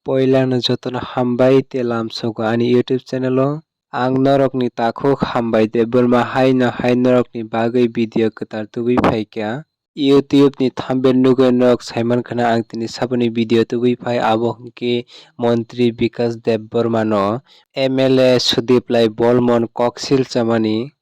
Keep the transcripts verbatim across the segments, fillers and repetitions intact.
Poilano jotono hambai tei lamsogo ani YouTube channel o. Ang norokni takhuk hambai Debbarma haino hai norokni bagwi video kwtal tubui phaikha. YouTube ni thumbnail nugwi norok saimankha na ang tini saboni video tubui phai, abo hwnkhe Montri Bikash Debbarma no M L A Sudip Lai Bolmon koksil chamani.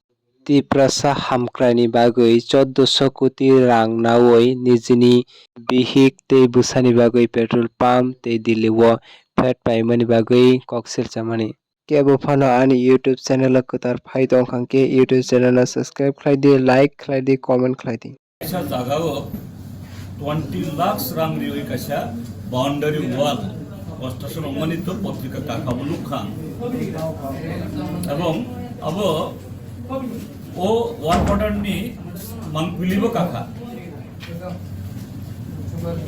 Tiprasa hamkraini bagwi chordoso koti rang naui nijini bihik tei bwsani bagwi petrol pump tei Delhi o phet paimani bagwi koksil chamani. Kebo phano ani YouTube channel o kwtal phai tongkha hwnkhe YouTube channel no subscribe khlai di, like khlai di, comment khlai di. Kaisa jagao twenty lakhs rang riwi kaisa boundary wall construction wngmani to potrika kakabo nukha ang. Ebong abo o work order ni mangpili bo kakha.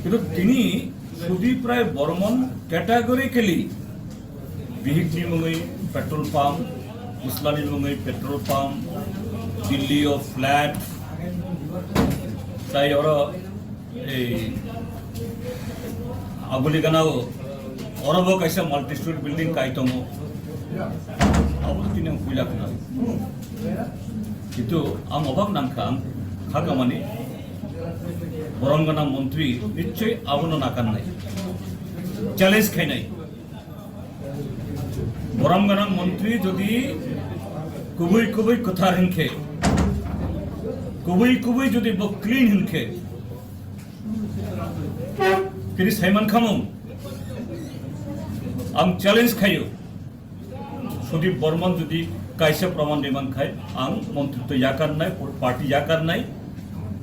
Kintu tini Sudip Rai Bormon categorically bihikni mungwi petrol pump, Muslani mungwi petrol pump, Delhi o flat, tai oro ei Aguligana o oro bo kaisa multi story building kai tongo. Abo tini ang puila khna. Kintu ang obak nangkha, ang khakamani borom gana montri nichoi abono nakannai, challenge khainai. Borom gana montri jodi kubui kubui kwthar hinkhe, kubui kubui jodi bo clean hinkhe, kini saiman khamung ang challenge khayo. Sudip Bormon jodi kaisa proman riman khai, ang montritw yakarnai, party yakarnai.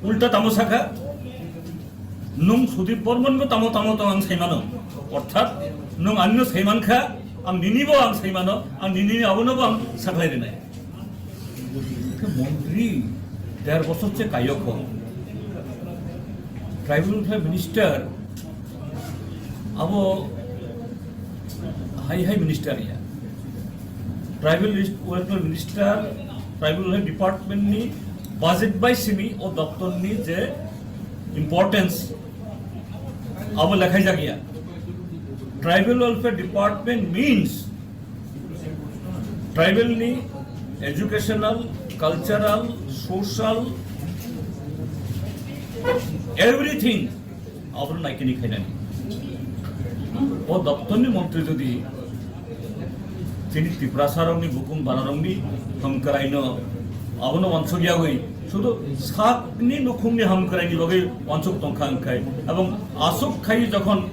Ulta tamo sakha, nung Sudip Bormon bo tamo tamo tamo ang saimano. Orthat nung anino saimankha, ang nini bo ang saimano, ang nini abono bo ang saklai rinai. Montri der bosor che kayok ho. Tribal Welfare Minister abo hai hai minister ya. Tribal Welfare Minister, Tribal Welfare Department ni budget bai simi o doptor ni je importance abo lekhai jak ya. Tribal Welfare Department means tribal ni educational, cultural, social, everything abono naikini khainani. O doptor ni montri jodi chini Tiprasa rok ni bukung bara rok ni hamkrai no abono wansuk yagwi sudu sak ni nukhung ni hamkrai ni bagwi wansuk tongkha wngkhai, ebong asuk khai jokhon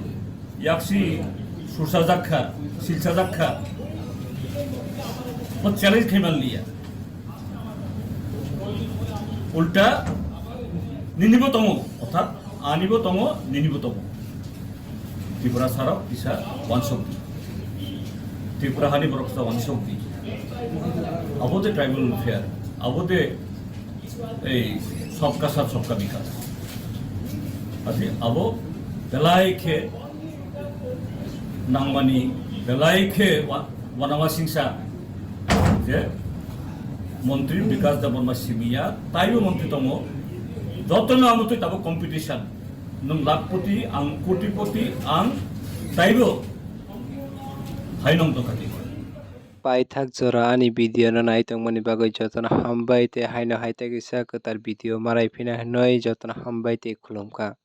yaksi sursa jakha, silsa jakha, bo challenge khai manliya. Ulta nini bo tongo, orthat ani bo tongo, nini bo tongo. Tripura sarok kisa wansok di. Tripura hani borok kisa wansok di. Abo de tribal welfare, abo de ei sabka saath sabka bikas. Ati abo belai khe nangmani belai khe wa-, wanama singsa je montri Bikas Debbarma simiya, taibo montri tongo, jotono amo twi tabuk competition, nwng lakhpoti, ang kotipoti, ang taibo hai nong tongkha twi. Paithak jora ani video no nai tongmani bagwi jotono hambai tei haino hai tei kisa kwtal video marai phina hinwi jotono hambai tei khulumkha.